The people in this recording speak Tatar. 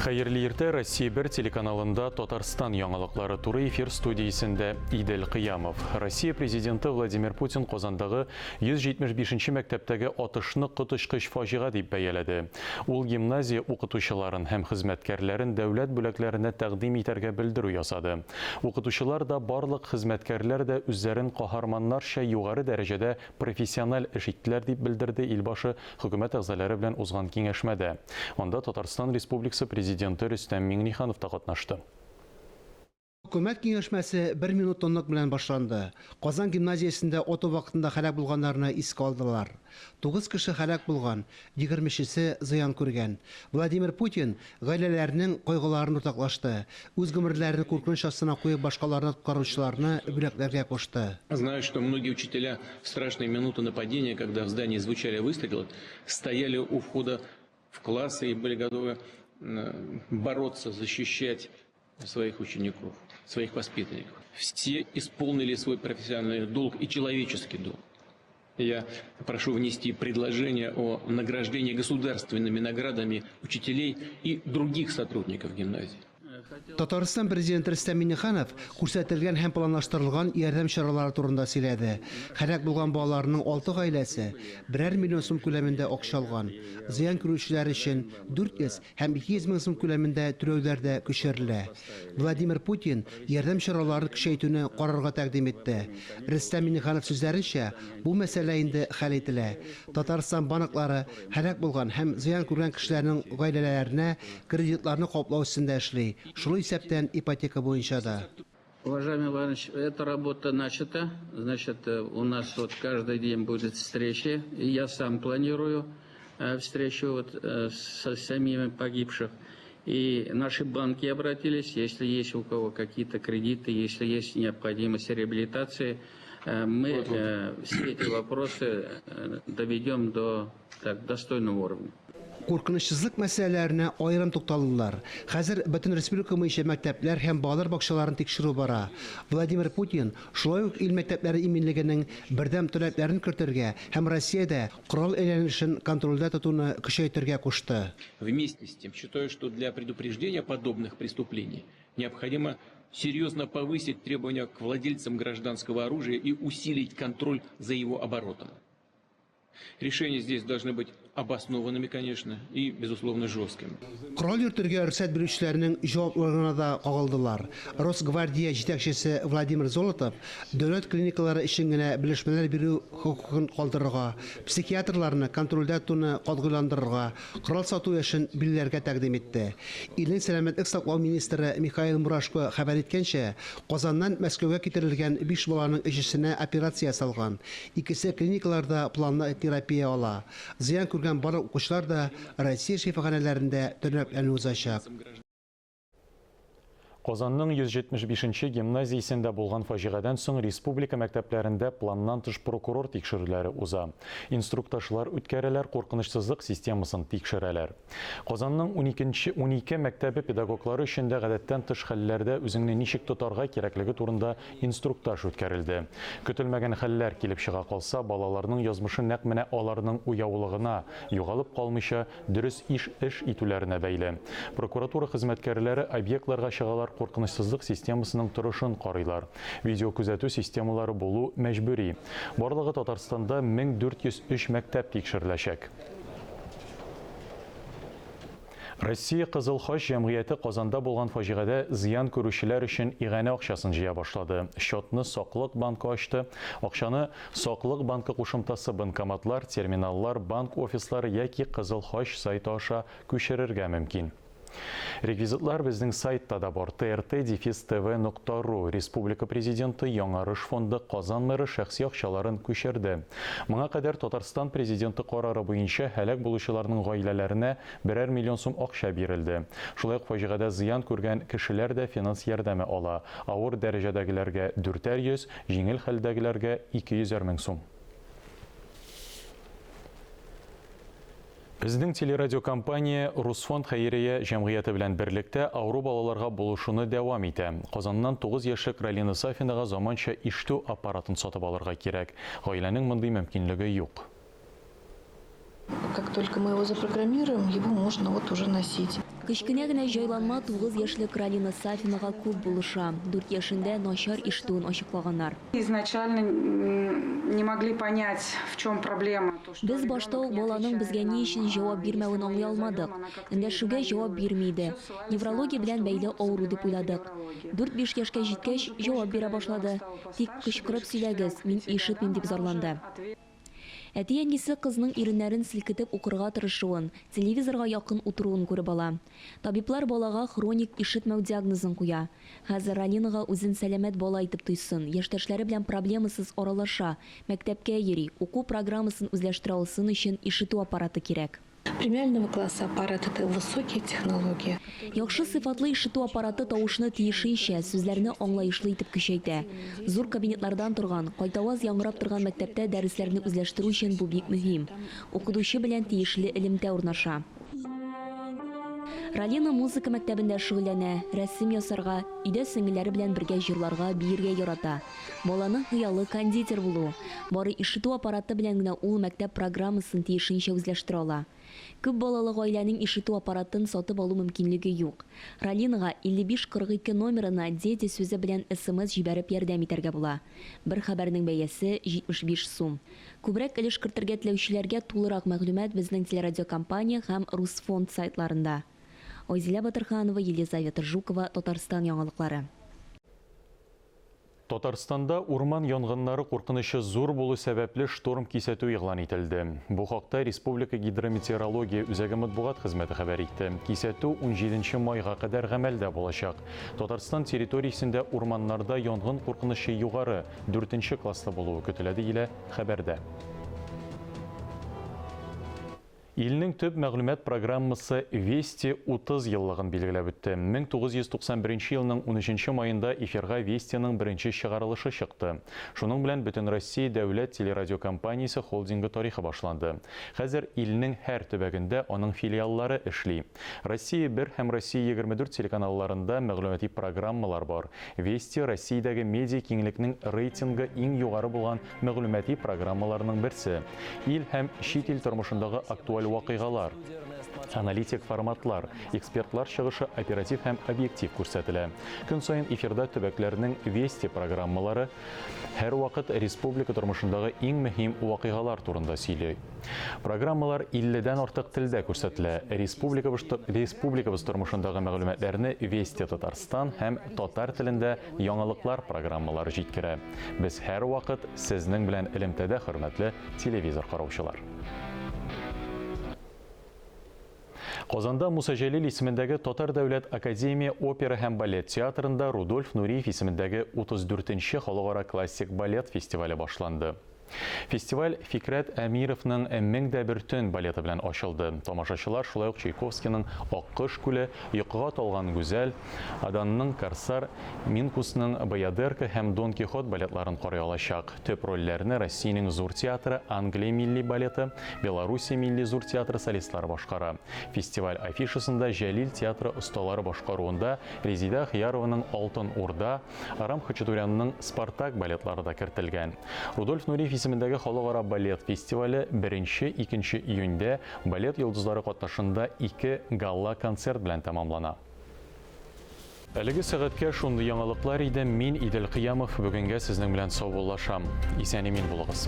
Хәерле иртә, Россия 1 телеканалында Татарстан яңалыклары туры эфир студиясендә Идел Кыямов. Россия президенты Владимир Путин Казандагы 175 нче мәктәптәге атышны коточкыч фаҗига дип бәяләде. Ул гимназия укытучыларын һәм хезмәткәрләрен дәүләт бүләкләренә тәкъдим итәргә белдерү ясады. Укытучылар да, барлык хезмәткәрләр дә үзләрен каһарманнарча югары дәрәҗәдә профессиональ эш иттеләр, дип белдерде Илбашы Хөкүмәт әгъзалары белән узган киңәшмәдә. Анда Татарстан Республикасы Президенты Рөстәм Миңнеханов та катнашты. Хөкүмәт киңәшмәсе бер минут тынлык белән башланды. Казан гимназиясендә ату вакытында һәлак булганнарны искә алдылар. Тугыз кеше һәлак булган, егермечесе зыян күргән. Владимир Путин гаиләләрнең кайгыларын уртаклашты, үз гомерләрен куркыныч астына куеп башкаларны коткаручыларны бүләкләргә кушты. Знаю, что многие учителя в страшные минуты нападения, когда в здании звучали выстрелы, стояли у входа в классы и были готовы бороться, защищать своих учеников, своих воспитанников. Все исполнили свой профессиональный долг и человеческий долг. Я прошу внести предложение о награждении государственными наградами учителей и других сотрудников гимназии. Татарстан Президенты Рөстәм Миңнеханов күрсәтелгән һәм планлаштырылган ярдәм чаралары турында сөйләде. Һәлак булган балаларның алты гаиләсе берәр миллион сум күләмендә акча алган. Зыян күрүчеләр өчен 400 һәм 200 мең сум күләмендә түләүләр дә күчерелә. Владимир Путин ярдәм чараларын көчәйтүне карарга тәкъдим итте. Рөстәм Миңнеханов сүзләренчә, бу мәсьәлә инде хәл ителә. Татарстан банклары һәлак булган һәм зыян күргән кешеләрнең гаиләләренә кредитларны каплау өстендә эшли, шул исәптән ипотека буенча да. Уважаемый Иванович, эта работа начата. Значит, э, у нас вот каждый день будет встречи. И я сам планирую э, встречу вот э, со семьями погибших. И наши банки обратились, если есть у кого какие-то кредиты, если есть необходимость реабилитации, мы все эти вопросы доведем до так, достойного уровня. Куркынычсызлык мәсьәләләренә аерым тукталдылар. Хәзер бөтен республика буенча мәктәпләр һәм балалар бакчаларын тикшерү бара. Владимир Путин шулай ук ил мәктәпләре иминлегенең бердәм таләпләрен кертергә һәм Россиядә корал әйләнешен контрольдә тотуны көчәйтергә кушты. Вместе с тем, считаю, что для предупреждения подобных преступлений необходимо серьезно повысить требования к владельцам гражданского оружия и усилить контроль за его оборотом. Решения здесь должны быть обоснованными, конечно, и, безусловно, жесткими. Корал йөртергә рөхсәт бирүчеләрнең җаваплылыгына да кагылдылар. Росгвардия җитәкчесе Владимир Золотов дәүләт клиникалары өчен генә белешмәләр бирү хокукын калдырырга, психиатрларны контрольдә тотуны катгыйландырырга, корал сату яшен билгеләргә тәкъдим итте. Илнең сәламәтлек саклау министры Михаил Мурашко хәбәр иткәнчә, Казаннан Мәскәүгә китерелгән биш баланың өчесенә операция ясалган. Икесе клиникаларда планлы терапия ала. Зыян күргән барлык укучылар да Россия шифаханәләрендә тернәкләнү узачак. Казанның 175 нче гимназиясендә булган фаҗигадән соң республика мәктәпләрендә планнан тыш прокурор тикшерүләре уза. Инструктажлар үткәрәләр, куркынычсызлык системасын тикшерәләр. Казанның уникенче 12 мәктәбе педагоглары өчен дә гадәттән тыш хәлләрдә үзеңне ничек тотарга кирәклеге турында инструктаж үткәрелде. Көтелмәгән хәлләр килеп чыга калса, балаларның язмышы нәкъ менә аларның уяулыгына, югалып калмыйча, дөрес иш эш итүләренә бәйле. Прокуратура хезмәткәрләре объектларга чыгалар, куркынычсызлык системасының торышын карыйлар. Видеокүзәтү системалары булу мәҗбүри. Барлыгы Татарстанда 1403 мәктәп тикшереләчәк. Россия Кызыл Хач җәмгыяте Казанда булган фаҗигадә зыян күрүчеләр өчен иганә акчасын җыя башлады. Счетны Саклык банкы ачты. Акчаны Саклык банкы кушымтасы банкоматлар, терминаллар, банк офислары яки Кызыл Хач сайты аша күчерергә мөмкин. Реквизитлар безнең сайтта да бар, trt-tv.ru. Республика Президенты, Яңарыш фонды, Казан мэры шәхси акчаларын күчерде. Моңа кадәр Татарстан Президенты карары буенча һәлак булучыларның гаиләләренә берәр миллион сум акча бирелде. Шулай ук фаҗигадә зыян күргән кешеләр дә финанс ярдәме ала. Авыр дәрәҗәдәгеләргә, дүртәр йөз, җиңел хәлдәгеләргә, ике йөзәр мең сум. Безнең телерадиокомпания Русфонд хәйрия җәмгыяте белән берлектә авыру балаларга булышуны дәвам итә. Казаннан 9 яшьлек Ралина Сафинага заманча ишетү аппаратын сатып алырга кирәк. Гаиләнең мондый мөмкинлеге юк. Как только мы его запрограммируем, его можно вот уже носить. Кечкенә генә җайланма 9 яшьлек Ралина Сафинага күп булыша. 4 яшендә начар ишетүен ачыклаганнар. Изначально не могли понять, в чем проблема. Без башта ук баланың безгә ни өчен җавап бирмәвен аңлый алмадык. Эндәшүгә җавап бирми иде. Неврология белән бәйле авыру дип уйладык. 4-5 яшькә җиткәч, җавап бирә башлады. Тик кычкырып сөйләгез, мин ишетмим дип зарланды. Әти-әнисе кызның иреннәрен селкетеп укырга тырышуын, телевизорга якын утыруын күреп ала. Табиблар балага хроник ишетмәү диагнозын куя. Хәзер Ралинага үзен сәламәт бала итеп тойсын, яшьтәшләре белән проблемасыз аралаша, мәктәпкә йөри, уку программасын үзләштерә алсын өчен ишетү аппараты кирәк. Премиального класса аппарат – это высокие технологии. Яхшы сыйфатлы ишетү аппараты тавышны тиешенчә, сүзләрне аңлаешлы итеп көчәйтә. Зур кабинетлардан торган, кайтаваз яңгырап торган мәктәптә дәресләрне үзләштерү өчен бу бик мөһим. Укытучы белән тиешле элемтә урнаша. Ралина музыка мәктәбендә шөгыльләнә, рәсем ясарга, өйдә сеңелләре белән бергә җырларга, биергә ярата. Баланың хыялы кондитер булу. Бары ишетү аппараты белән генә ул мәктәп программасын тиешенчә үзләштерә ала. Күп балалы гаиләнең ишетү аппаратын сатып алу мөмкинлеге юк. Ралинага 5542 номерына «Дети» сүзе белән СМС җибәреп ярдәм итәргә була. Бер хәбәрнең бәясе 75 сум. Күбрәк өлеш кертергә теләүчеләргә тулырак мәгълүмат безнең телерадиокомпания һәм Русфонд сайтларында. Айзилә Батырханова, Елизавета Жукова, Татарстан яңалыклары. Татарстанда урман янгыннары куркынычы зур булу сәбәпле шторм кисәтү игълан ителде. Бу хакта Республика гидрометеорология үзәге матбугат хезмәте хәбәр итте. Кисәтү 17 майга кадәр гамәлдә булачак. Татарстан территориясендә урманнарда янгын куркынычы югары, 4 класслы булуы көтелә, диелә хәбәрдә. Илнең төп мәгълүмат программасы Вести 30 еллыгын билгеләп үтте. 1991 елның 13 маенда эфирга Вестиның беренче чыгарылышы чыкты. Шуның белән Бөтенроссия дәүләт телерадиокомпаниясе холдингы тарихы башланды. Хәзер илнең һәр төбәгендә аның филиаллары эшли. Россия 1 һәм Россия 24 телеканалларында мәгълүмати программалар бар. Вести Россиядәге медиа киңлекнең рейтингы иң югары булган мәгълүмати программаларның берсе. Ил һәм чит ил тормышындагы актуаль вакыйгалар, аналитик форматлар, экспертлар чыгышы оператив һәм объектив күрсәтелә. Көн саен эфирда төбәкләрнең Вести программалары һәрвакыт республика тормышындагы иң мөһим вакыйгалар турында сөйли. Программалар 50-дән артык телдә күрсәтелә. Республикабыз тормышындагы мәгълүматларны Вести Татарстан һәм татар телендә яңалыклар программалары җиткерә. Без һәрвакыт сезнең белән элемтәдә, хөрмәтле телевизор караучылар. Казанда Муса Җәлил исемендәге Татар дәүләт академия опера һәм балет театрында Рудольф Нуриев исемендәге 34нче халыкара классик балет фестивале башланды. Фестиваль Фикрәт Әмировның «Мең дә бер төн» балеты белән ачылды. Тамашачылар шулай ук Чайковскийның «Аккош күле», «Йокыга талган гүзәл», Аданның «Корсар», Минкусның «Баядерка» һәм «Дон Кихот» балетларын карый алачак. Төп рольләрне Россиянең зур театры, Англия милли балеты, Белоруссия милли зур театры солистлары башкара. Фестиваль афишасында Җәлил театры осталары башкаруында Резида Хиярованың «Алтын Урда», Арам Хачатурянның «Спартак» балетлары да кертелгән. Рудольф Нуриев исемендәге халыкара балет фестивале 1-2 июньдә балет йолдызлары катнашында 2 гала-концерт белән тәмамлана. Әлеге сәгатькә шундый яңалыклар иде. Мин Идел Кыямов бүгенгә сезнең белән саубуллашам. Исән-имин булыгыз.